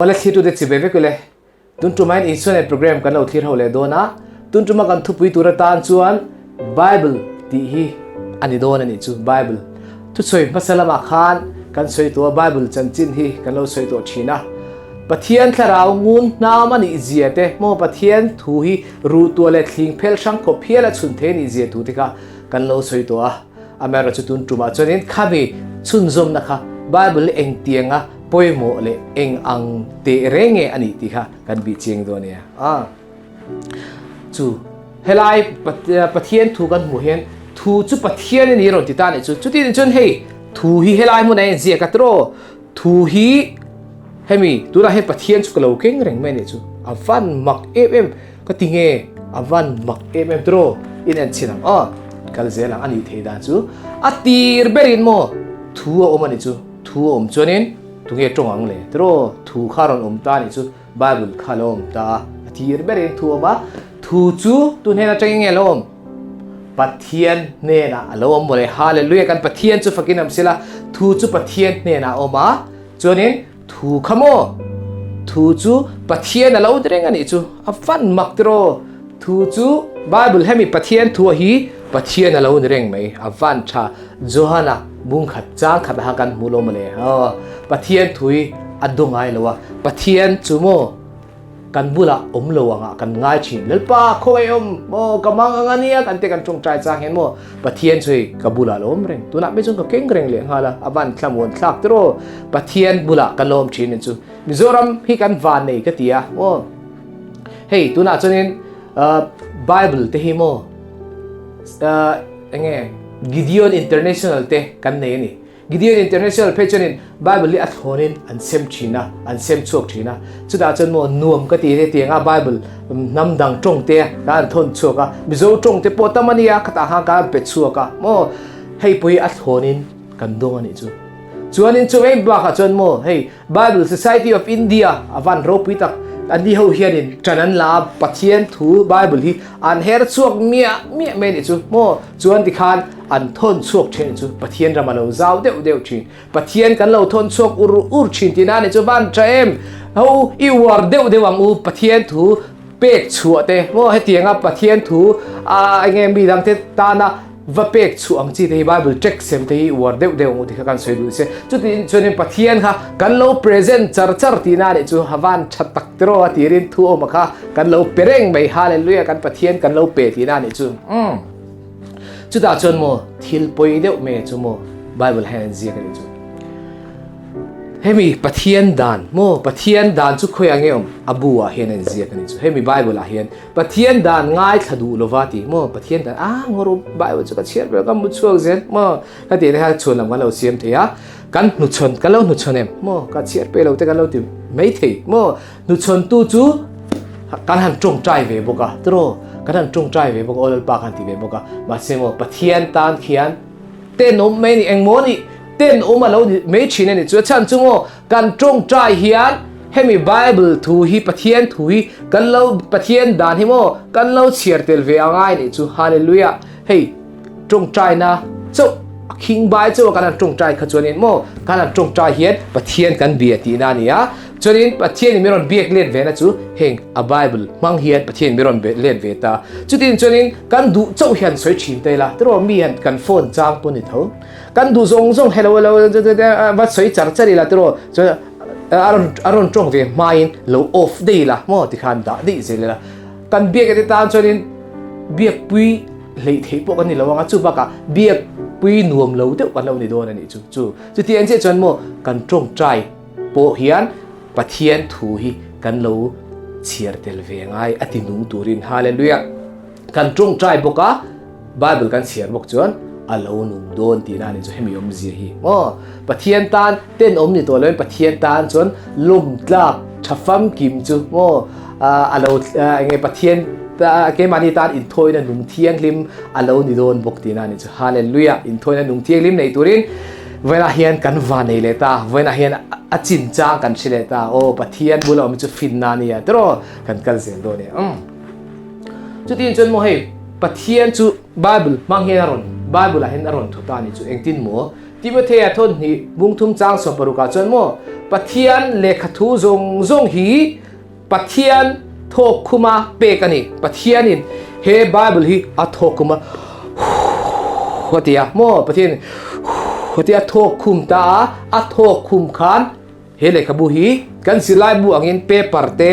Awle thlirtute chi ve vek ule. Tun tumah hian Isua nen program kan lo thlir ho leh dawn a, tun tuma kan thupui tur atan chuan Bible tih hi a ni dawn a nih chu. Bible thusawi hmasa lamah khan kan sawi tawh a, Bible chanchin hi kan lo sawi tawh thin a. Pathian thlarau ngun hnam a nih zia te, maw Pathian thu hi ruhtuah leh thling phel hrang khawp hial a chhun thei a nih zia thu te kha kan lo sawi tawh a. Amaherawhchu tun tumah chuanin khami chhunzawmna kha Bible engtianga pawimawh leh eng ang teh reng nge a nih tih kha kan bih chiang dawn nia. A chu helai Pathian thu kan hmuh hian thu chu Pathian a ni rawn ti ta nih chu. Chuti nih chuan hei thu hi helai hmunah hian ziak a tiraw? Thu hi hemi tunah hian Pathian chu ka lo keng reng mai a nih chu. A van mak em em ka ti nge a van mak em em tiraw? In en chhin ang aw kal zel ang a nih theih dan chu a tir berin maw thu a awm a nih chu. Thu a awm chuanin tunge tawng ang le? Tiraw thu kha rawn awm ta nih chu Bible kha lo awm ta a, a tir berin thu a awm a, thu chu tu hnen atangin nge lo awm? Pathian hnenah a lo awm mawle, Hallelujah kan Pathian chu fakin awm sela, thu chu Pathian hnenah a awm a, chuanin thu kha maw? Thu chu Pathian a lo reng a nih chu, a fan mak tiraw? Thu chu Bible hemi Pathian thu a hi Pathian a lo ni reng mai, a van tha Johana bung khat chang khat aha kan hmu lo mawle aw Pathian thu hi a do ngai lo a, Pathian chu maw kan bulah awm lo angah kan ngai thin Lalpa khawngaih awm maw ka mang ang ania kan te kan tawngtai chang hian maw Pathian chu hei ka bulah a lo awm reng tunah mai chuan ka keng reng leh nghal a, a van thlamuan thlak tiraw Pathian bulah ka lawm thin chu Mizoram hi kan van nei ka ti a maw. Hei tunah chuanin Bible te hi maw enge Gideon International te kan nei a ni. Gideon International phei chuanin Bible hi a thlawnin an sem thin a, an sem chhuak thin a. Chutah chuan maw nuam ka ti te tianga Bible hnam dang tawng te ka an thawn chhuak a, Mizo tawng te pawh tam a nia khatah khan ka an pe chhuak a maw. Hei pawh hi a thlawnin kan dawng a nih chu. Chuanin chu mai bakah chuan maw hei Bible Society of India a van ropui tak an ni ho hianin ṭan an la a, Pathian thu Bible hi an her chhuak miah miah mai a nih chu maw chuan tikhan an thawn chhuak ṭhin a nih chu Pathian ram a lo zau deuh deuh ṭhin Pathian kan lo thawn chhuak ur ur ṭhin tihna a nih chu van ṭha em ho i uar deuh deuh ang u Pathian thu pek chhuah te maw hetianga Pathian thu a enge mi dangte tana Va pek chhuah ang chi te hi Bible text sem te hi uar deuh deuh ang u ti kha kan sawi duh se. Chuti chuanin Pathian kha kan lo present char char tihna nih chu havan tha tak tiraw a tirin thu awm a kha kan lo pe reng mai Hallelujah kan Pathian kan lo pe tihna nih chu. Umm. Chutah chuan maw thil pawi deuh mai chu maw Bible hian an ziak a nih chu. Hemi Pathian dan maw Pathian dan chu khawiah nge awm a bu ah hian an ziak a nih chu. Hemi Bible ah hian Pathian dan ngaithla duh lova ti maw Pathian dan ah ngawr Bible chu ka chhiar ber ka mu chhuak zel maw ka tih te kha chhuan lam kan lo siam thei a kan hnuchhawn kan lo hnuchhawn em maw ka chhiar pe lo te kan lo ti mai thei maw hnuchhawn tu chu kan han tawngtai ve bawk a tiraw kan han tawngtai ve bawk a aw Lalpa kan ti ve bawk a mahse maw Pathian tan khian tenawm mai ni engmaw ni tenawm a lo ni mai thin a ni chu a chhan chu maw Kan tawngtai hian hemi Bible thu hi Pathian thu hi kan lo Pathian dan hi maw kan lo chhiar tel ve a ngai nih chu Hallelujah hei tawngtaina chauh a khing bai chauh a kan han tawngtai kha chuanin maw kan han tawngtai hian Pathian kan bia tihna a ni a chuanin Pathian in min rawn biak let ve na chu heng a Bible hmang hian Pathian min rawn let ve ta chutin chuanin kan duh chauh hian sawi thin ta ila tiraw mi hian kan phone chang pawh ni tho. Kan duh zawng zawng hello hello va sawi char char ila tiraw chuan a rawn a rawn tawng ve hmain lo off daih ila maw tikhan dah daih zel ila kan biak te tan chuanin biakpui hleih theih pawh kan ni lo ang a chu bakah biakpui nuam lo deuh kan lo ni dawn a nih chu chu chuti ang chiah chuan maw kan tawngtai pawh hian Pathian thu hi kan lo chhiar tel ve ngai a ti nung turin Hallelujah kan tawngtai bawk a. Bible kan chhiar bawk chuan a lo nung dawn tihna a ni chu hemi awmzia hi maw Pathian tan tenawm ni tawh loin Pathian tan chuan lawm tlak tha famkim chu maw a lo enge Pathian keimahni tan inthawina nung thianghlim a lo ni dawn bawk tihna a ni chu Hallelujah inthawina nung thianghlim nei turin vawiinah hian kan va nei leh ta vawiinah hian a chinchang kan hre leh ta aw Pathian bula awm chu finna a nia tiraw kan kal zel dawn e Chutin chuan maw hei Pathian chu Bible hmang hian a rawn Bible ah hian a rawn thu ta a ni chu engtin maw? Timothea thawn hnih bung thum chang 16 ah chuan maw Pathian lehkha thu zawng zawng hi Pathian thawk khuma pek a ni. Pathianin he Bible hi a thawk khum a, huuh a ti a maw? Pathianin huuh a ti a thawk khum ta a, a thawk khum khan he lehkhabu hi kan zirlaibu angin paper te,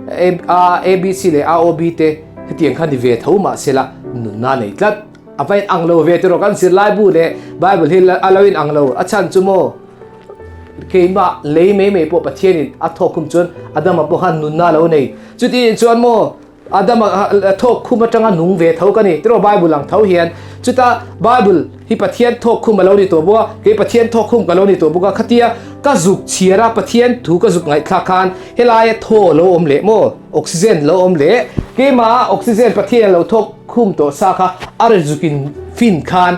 ABC leh AOB te hetiang kha ni ve tho mahsela nunna nei tlat. A va inang lo ve tiraw kan zirlaibu leh Bible hi a lo inang lo. A chhan chu maw? Keimah lei mai mai pawh Pathianin a thawk khum chuan Adama pawh khan nunna a lo nei. Chutiang chuan maw Adama thawk khum atanga nung ve tho ka ni tiraw Bible ang tho hian. Chuta Bible hi Pathian thawk khum a lo ni tawh bawk a, kei Pathian thawk khum ka lo ni tawh bawk a. Khatia ka zuk chhiar a Pathian thu ka zuk ngaihthlak khan helaia thaw a lo awm leh maw oxygen lo awm leh keimah oxygen Pathian a lo thawk khum tawh sa kha a ri zukin fin khan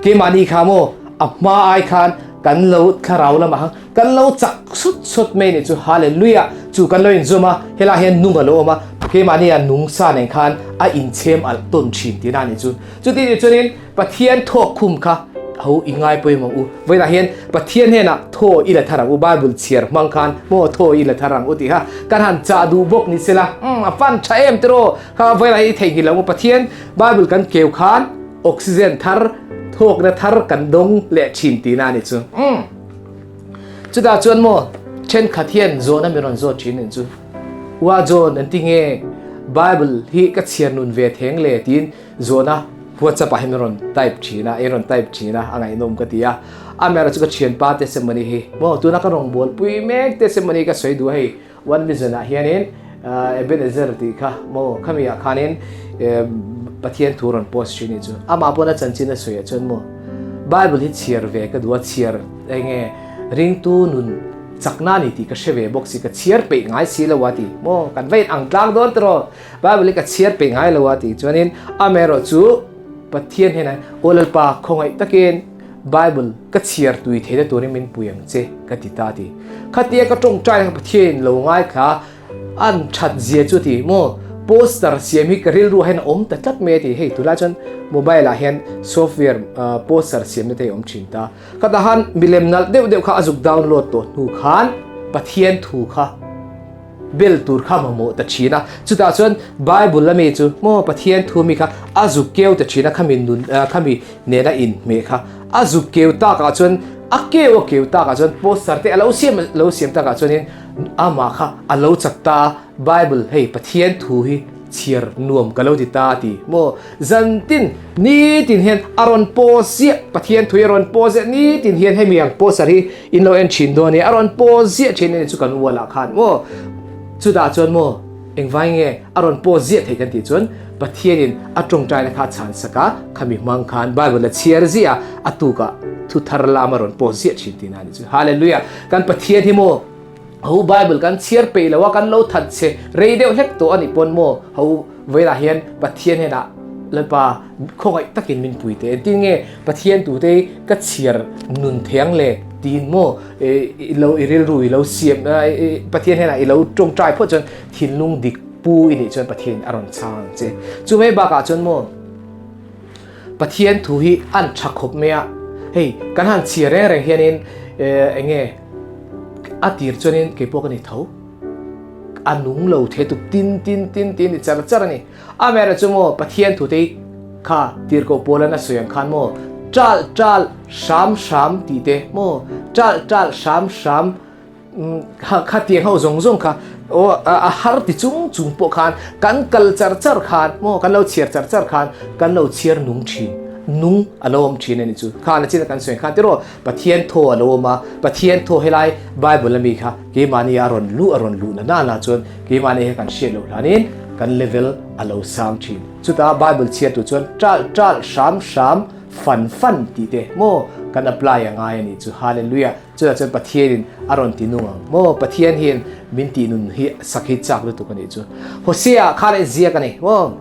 Keimahni kha maw a hma ai khan kan lo thlarau lamah khan kan lo chak sut sut mai nih chu Hallelujah chu kan lo inzawm a, helaiah hian nung a lo awm a, keimahni a nung sa nen khan a inchhem alh tawn thin tihna a nih chu. Chuti nih chuanin Pathian thawk khum kha ho i ngai pawimawh u, vawiinah hian Pathian hnenah thaw i la thar ang u, Bible chhiar hmang khan maw thaw i la thar ang u tih kha kan han chah duh bawk ni sela, umm a fan tha em tiraw kha vawiinah hi i theihnghilh lo u, Pathian Bible kan keu khan Oxygen thar, thawkna thar kan dawng leh thin tihna a ni chu. Umm. Chutah chuan maw thenkhat hian zawhna min rawn zawt thin nen chu. Ua John an ti nge Bible hi ka chhiar nun ve theng le tiin zawhna WhatsApp ah hian min rawn type thin a, in rawn type thin a, a ngaihnawm ka ti a. Amaherawhchu ka thianpa testimony hi maw tuna ka rawngbawlpui mek testimony ka sawi duh a hei. One Vision ah hianin Ebenezer tih kha maw khami ah khanin Pathian thu rawn post thin ni chu. Amah pawn a chanchin a sawi ah chuan maw Bible hi chhiar ve ka duh a, chhiar enge ringtu nun chakna ni tih ka hre ve bawk si, ka chhiar peih ngai si lo a ti maw kan va in ang tlang dawn tiraw Bible hi ka chhiar peih ngai lo a tih chuanin amaherawh chu Pathian hian Aw Lalpa khawngaih takin Bible ka chhiar tui theihna turin min pui ang che ka ti ta ti. Khatia ka tawngtai kha Pathian in lo ngaithla an that zia chu ti maw poster siam hi ka rilru ah hian a awm ta tlat mai a ti. Hei tunlai chuan mobile ah hian software poster siamna te hi a awm thin ta. Khatah khan milem nalh deuh deuh kha a zuk download tawh hnu khan Pathian thu kha Bel tur kha mamawh ta thin a, chutah chuan Bible a mi chu maw Pathian thu mi kha a zuk keu ta thin a, khami nun khami nena inhmeh kha a zuk keu takah chuan a keu a keu takah chuan poster te a lo siam lo siam takah chuanin amah kha a lo chak ta a, Bible hei Pathian thu hi chhiar nuam ka lo ti ta a ti maw Zantin nitin hian a rawn post ziah, Pathian thui a rawn post ziah, nitin hian hemi ang poster hi in lo en thin dawn nia, a rawn post ziah thin a ni chu kan wall ah khan maw, chutah chuan maw engvai nge a rawn post ziah thei kan tih chuan Pathianin a tawngtaina kha a chhan sak a, khami hmang khan Bible a chhiar ziah a, a tukah thu thar lam a rawn post ziah thin tihna a ni chu. Hallelujah! Kan Pathian hi maw Ho Bible kan chhiar peih lo a, kan lo that che rei deuh hlek tawh a nih pawn maw ho vawilah hian Pathian hnenah Lalpa khawngaih takin min pui teh engtin nge Pathian tute hi ka chhiar nun thei ang le tiin maw i lo i rilru i lo siam Pathian hnenah i lo tawngtai phawt chuan thinlung dik pu i nih chuan Pathian a rawn chhang ang che. Chu mai bakah chuan maw Pathian thu hi an tha khawp mai a, hei kan han chhiar reng reng hianin eng nge a tir chuanin kei pawh ka ni tho, a nung lo thei tuk tin tin tin tin ni char char a ni. Amaherawhchu chu maw Pathian thu te hi kha tirhkoh Paula'n a sawi ang khan maw ṭalh ṭalh hram hram tih te maw ṭalh ṭalh hram hram Khatiang ho zawng zawng kha aw a har ti chung chung pawh khan kan kal char char khan maw kan lo chhiar char char khan kan lo chhiar nung thin nung a lo awm thin a ni chu khan a chin kan sawi khan tiraw Pathian thaw a lo awm a Pathian thaw helai Bible ami kha keimahni a rawn luh a rawn luh na na na chuan keimahni hi kan hriat loh hlanin kan level a lo sang thin chutah Bible chhiar tur chuan ṭalh ṭalh hram hram fan fan tih te maw kan apply a ngai a ni chu Hallelujah. Chutah chuan Pathianin a rawn ti nung ang maw? Pathian hian min tih nun hi sak hi chak lutuk a nih chu. Hosea khan a inziak a ni maw?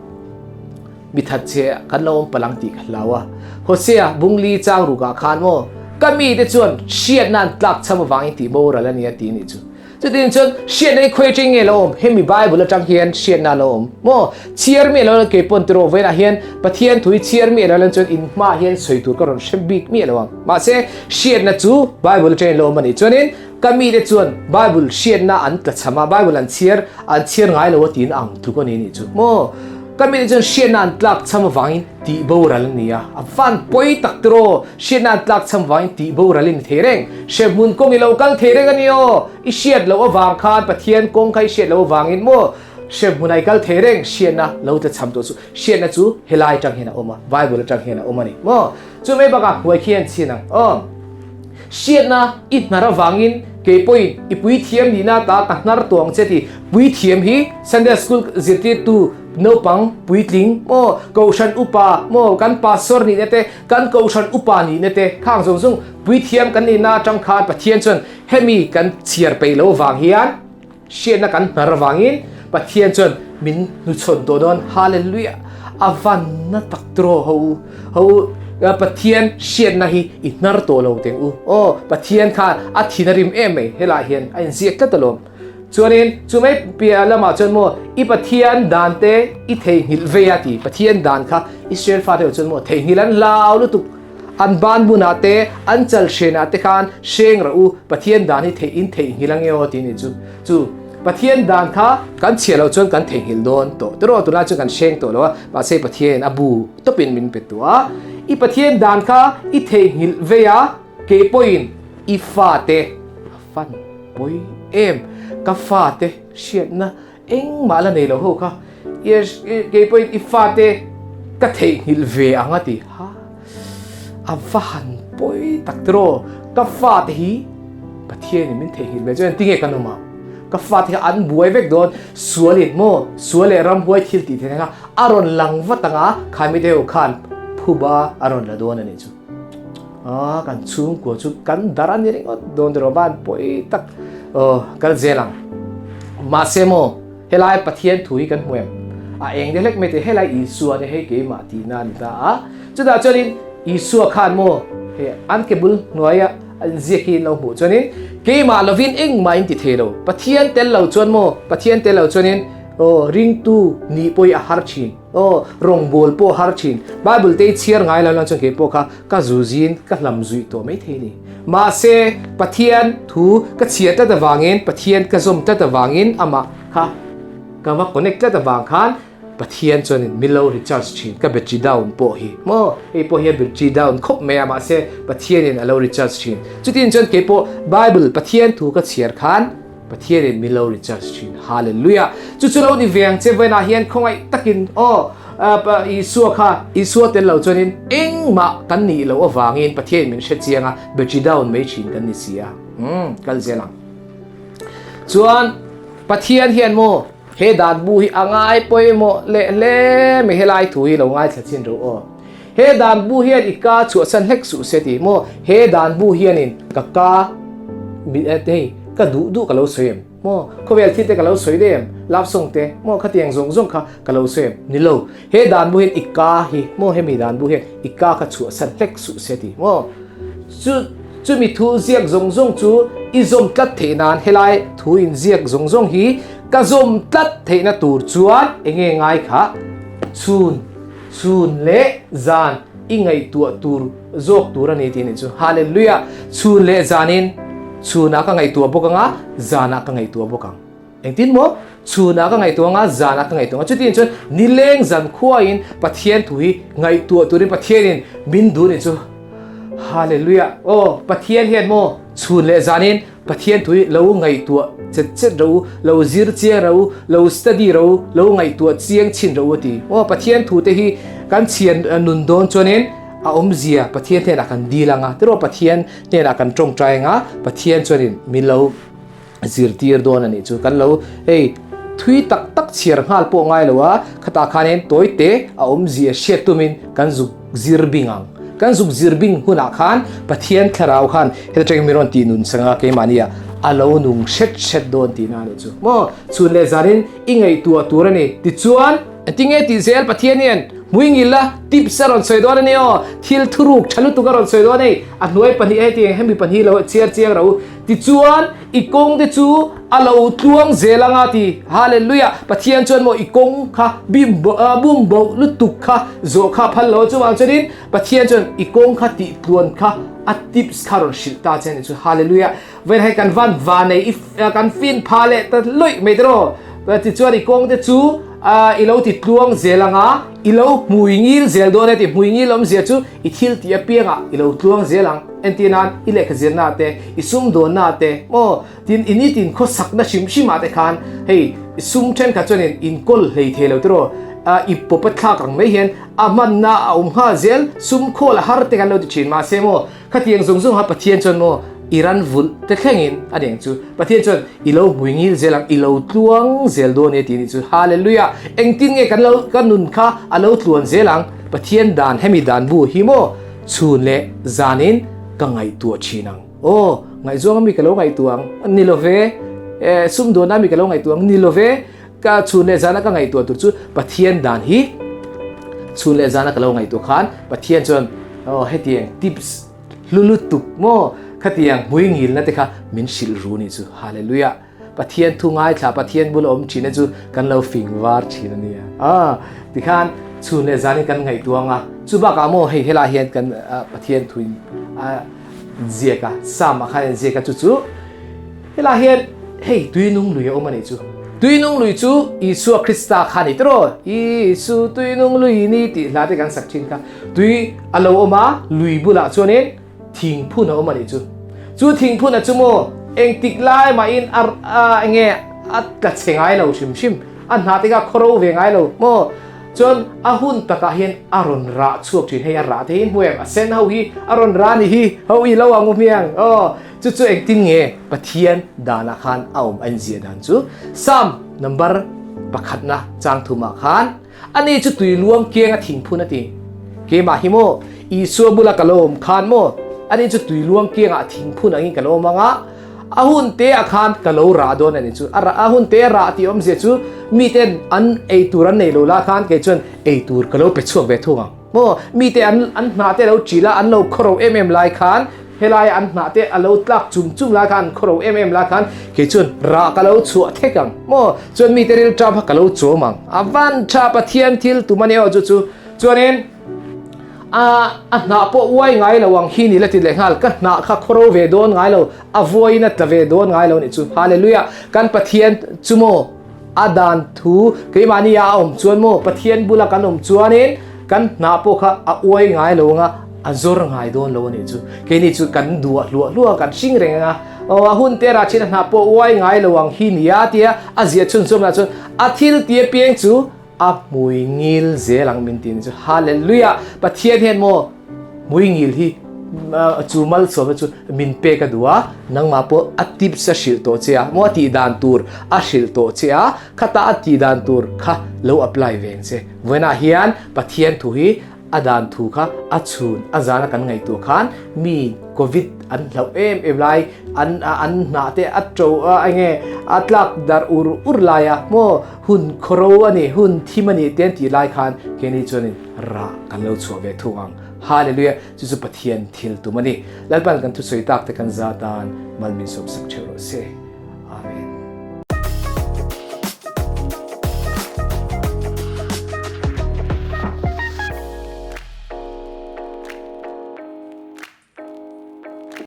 Mi that che kan lo awm palang tih ka hlau a. Hosea bungli chang rukah khan maw? Ka mite chuan hriatna an tlak cham avangin tih boral a ni a ti a nih chu. Chutin chuan hriatna hi khawi atang nge lo awm? Hemi Bible atang hian hriatna a lo awm maw? Chhiar miah lo kei pawn tiraw vawiinah hian Pathian thu hi chhiar miah lo lan chuan in hmaah hian sawi tur ka rawn hre bik miah lo ang. Mahse hriatna chu Bible atangin lo awm a nih chuanin. Ka mite chuan Bible hriatna an tlachham a, Bible an chhiar an chhiar ngai lo a tiin ang tluk a ni nih chu maw? Ka mite chuan hriatna an tlakchham avangin tih boral an ni a, a van pawi tak tiraw? Hriatna an tlakchham avangin tih boral i ni thei reng. Hremhmun kawng i lo kal thei reng a ni aw. I hriat loh avang khan Pathian kawng kha i hriat loh avangin maw hremhmunah i kal thei reng hriatna lo tlachham tawh chu hriatna chu helai atang hian a awm a, Bible atang hian a awm a ni maw? Chu mai bakah hnuai khi an chhin ang aw. Hriatna i hnar avangin kei pawhin i puithiam nihna ta ka hnar tawh ang che ti. Puithiam hi Sunday School zirtirtu naupang puitling maw, Kohhran upa maw, kan pastor nihna te, kan Kohhran upa nihna te khang zawng zawng puithiam kan nihna atang khan Pathian chuan hemi kan chhiar peih loh avang hian Hriatna kan hnar avangin Pathian chuan min hnuchhawn tawh dawn. Hallelujah! A vanna tak tiraw ho u. Ho u, Pathian hriatna hi i hnar tawh lo teng u. Aw, Pathian khan a thin a rim em mai. Helaiah hian a inziak tlat alawm. Chuanin chu mai piah lamah chuan maw i Pathian dan te i theihnghilh vei a ti. Pathian dan kha Israel fate ho chuan maw theihnghilh an hlau lutuk. An ban bunah te, an chal hrenah te khan hreng rawh u, Pathian dan hi theih in theihnghilh ange aw tih ni chu. Chu Pathian dan kha kan chhiah loh chuan kan theihnghilh dawn tawh. Tiraw tunlai chuan kan hreng tawh lo a, mahse Pathian a bu tawpin min pe tawh a. I Pathian dan kha i theihnghilh vei a, kei pawhin i fate a fan pawi em, ka fate hriatna Engmah la nei lo ho kha kei pawhin i fate ka theihnghilh ve ang a ti. Ha, a va han pawi tak tiraw, ka fate hi Pathianin min theihnghilh ve chuan tinge kan awm ang? Ka fate kha an buai vek dawn, sualin maw, sual leh ramhuai thil tih theih kha a rawn lang vat ang a, khaimi deuh khan phuba a rawn la dawn a nih chu. Ah, kan chhungkua chu kan dar a ni ringawt dawn tiraw van pawi tak aw kal zel ang. Mahse maw, helai Pathian thu hi kan hmu em? A eng de hlek mai te, helai Isua nia hei keimah tihna a ni ta a. Chutah chuanin Isua khan maw he an ke bul hnuaia an ziak hi in lo hmuh chuanin keimah lovin engmah in ti thei lo. Pathian tel lo chuan maw, Pathian tel lo chuanin aw ringtu nih pawh hi a har thin. Aw, rawngbâwl pawh har ṭhin. Bible te i chhiar ngai lo lang chuan kei pawh kha ka zuzin ka hlam zuih tawh mai thei ni. Mahse, Pathian thu ka chhiar tlat avangin, Pathian ka zawm tlat avangin amah kha ka va connect tlat avang khan Pathian chuanin min lo recharge ṭhin. Ka battery down pawh hi maw, hei pawh hi a battery down khawp mai a, mahse Pathianin a lo recharge ṭhin. Chutin chuan kei pawh Bible Pathian thu ka chhiar khan, Pathianin min lo recharge thin. Hallelujah! Chu chu lo ni ve ang che vawiinah hian khawngaih takin aw Isua kha Isua tel lo chuanin engmah kan nih loh avangin Pathianin min hre chiang a, battery down mai thin kan ni si a. Umm kal zel ang. Chuan Pathian hian maw he dan bu hi a ngai pawimawh leh hle mai helai thu hi lo ngaithla chin ro aw. He dan bu hian i ka chhuahsan hlek suh se ti maw? He dan bu hianin ka ka hei ka duh duh ka lo sawi em maw? Khawvel thil te ka lo sawi daih em? Love song te maw khatiang zawng zawng kha ka lo sawi em? Ni lo. He dan bu hian i ka hi maw hemi dan bu hian i ka kha chhuahsan hlek suh se ti maw? Chu chumi thu ziak zawng zawng chu i zawm tlat theih nan helai thu in ziak zawng zawng hi ka zawm tlat theihna tur chuan enge ngai kha chhun Chhun leh zan i ngaihtuah tur zawk tur a ni tih nih chu. Hallelujah! Chhun leh zanin chhunah ka ngaihtuah bawk ang a, zanah ka ngaihtuah bawk ang. Engtin maw? Chhunah ka ngaihtuah ang a, zanah ka ngaihtuah ang a. Chutiang chuan nileng zan khuain Pathian thu hi ngaihtuah turin Pathianin min duh nih chu. Hallelujah! Aw, Pathian hian maw chhun leh zanin Pathian tui lo ngaihtuah chet chet ro u, lo zir chiang ro u, lo study ro u, lo ngaihtuah chiang chhin ro u a ti. Aw Pathian thute hi kan chhian nun dawn chuanin a awmzia Pathian hnenah kan dil anga, tiraw Pathian hnenah kan tawngtai anga, Pathian chuanin min lo zirtir dawn a nih chu. Kan lo hei thui tak tak chhiar nghal pawh ngai lo a, khatah khanin tawite a awmzia hriat tumin kan zuk zir bing ang. Kan zuk zir bing hunah khan Pathian thlarau khan heta tangin min rawn tih nun chang a, keimahnia a lo nung hret hret dawn tihna a nih chu. Maw? Chhun leh zanin i ngaihtuah tur a ni. Tichuan, engtinge tih zel Pathian hian Hmuingil la tips a rawn sawi dawn a ni aw. Thil thuruk tha lutuk a rawn sawi dawn a ni. A hnuai pahnih hetiang hemi pahnih lo chhiar chiang ro. Tichuan i kawng te chu a lo tluang zel anga ti. Hallelujah! Pathian chuan maw i kawng kha bim bum boh lutuk kha zawh kha a phal lo a chuvang chuanin Pathian chuan i kawng kha tih tluan kha a tips kha rawn hrilh ta che a nih chu. Hallelujah! Vawiin hei kan van vanei i kan fin pha leh ta luih mai te rawh. Tichuan i kawng te chu i lo ti tluang zel anga i lo hmui ngil zel dawn e ti. Hmui ngil awmzia chu i thil tih apiangah i lo tluang zel ang. Entir nan i lehkha zirna te, i sumdawnna te maw tin i nitin khawsakna hrim hrimah te khan hei sum thenkhat chuanin inkawl hlei thei lo te rawh. I pawp a thlak ang mai hian a hmanna a awm nghal zel sum khawl a har te kan lo ti thin mahse maw Khatiang zawng zawng kha Pathian chuan maw i ran vulh te thlengin a ni ang chu. Pathian chuan i lo hmui ngil zel ang, i lo tluang zel dawn e tih a nih chu. Hallelujah! Engtin nge kan lo ka nun kha a lo tluan zel ang? Pathian dan hemi dan bu hi maw chhun leh zanin ka ngaihtuah thin ang. Aw, ngaihzawng ami ka lo ngaihtuah ang? Ni lo ve. Eh, sumdawn ami ka lo ngaihtuah ang? Ni lo ve. Ka chhun leh zana ka ngaihtuah tur chu Pathian dan hi chhun leh zana ka lo ngaihtuah khan Pathian chuan aw hetiang tips hlu lutuk maw khatiang hmui ngilna te kha min hrilh ru nih chu Hallelujah Pathian thu ngaithla Pathian bula awm thin chu kan lo fing var thin a nia ah tikhan chhun leh zanin kan ngaihtuah anga chu bakah maw hei helai hian kan Pathian thu in a ziak a Psalm ah khan a inziak a chu chu Helai hian hei tuinung lui a awm a nih chu. Tuinung lui chu Isua Krista kha a ni tiraw? Isu tuinung lui ni tih hla te kan sak thin kha. Tui a lo awm a, lui bulah chuanin thingphun a awm a nih chu. Chu thingphun a chu maw engtik lai mahin a enge a tla chhe ngai lo hrim hrim. A hna te kha khawro ve ngai lo maw? Chuan a hun takah hian a rawn rah chhuak thin. Hei a rah te hi hmu em? A sen ho hi a rawn rah a ni hi. Ho i lo ang u hmiang aw. Chu chu engtin nge Pathian danah khan a awm a inziah dan chu Psalm number pakhatna chang thumah khan ani chu tui luang kiang a thingphun a ti. Keimah hi maw Isua bula ka lo awm khan maw ani chu tui luang kiangah thingphun angin ka lo awm ang a, a hun te ah khan ka lo rah dawn a ni chu. A rah a hun te a rah tih awmzia chu miten an ei tur an nei lo la khan kei chuan ei tur ka lo pe chhuak ve thung ang. Maw, mite an an hnah te a lo ṭil a, an lo khawro em em lai khan, helai an hnah te a lo tlak chum chum lai khan, an khawro em em lai khan, kei chuan rah ka lo chhuah thek ang. Maw, chuan mite rilṭam kha ka lo chawm ang. A van ṭha Pathian thil tum a ni aw chu chu. Chuanin a a hnah pawh uai ngai lo ang hi ni la ti leh nghal, ka hnah kha khawro ve dawn ngai lo, a vuaiin a tla ve dawn ngai lo a nih chu. Hallelujah! Kan Pathian chu maw? A dan thu keimahni a awm chuan maw Pathian bula kan awm chuanin kan hnah pawh kha a uai ngai lo anga a zawr ngai dawn lo a nih chu. Keini chu kan duah hluah hluah kan hring reng anga aw a hun te rah thin a hnah pawh uai ngai lo ang hi nia tia a ziah chhunzawm lah chuan a thil ti apiang chu a hmui ngil zel ang min ti a nih chu. Hallelujah! Pathian hian maw hmui ngil hi chu malsawmna chu min pek a duh a, nangmah pawh a tips a hrilh tawh che a, maw a tih dan tur a hrilh tawh che a, khata a tih dan tur kha lo apply ve ang che. Vawiinah hian Pathian thu hi a dan thu kha a chhun a zana kan ngaihtuah khan mi covid an hlauh em em lai an an hnah te a to enge a tlak darh ur ur lai a maw hun khawro a ni hun thim a ni te an tih lai khan keini chuanin rah kan lo chhuah ve thung ang. Hallelujah! Chu chu Pathian thil tum a ni. Lalpan kan thusawi tak te kan za tan mal min sawmsak theuh rawh se. Amen.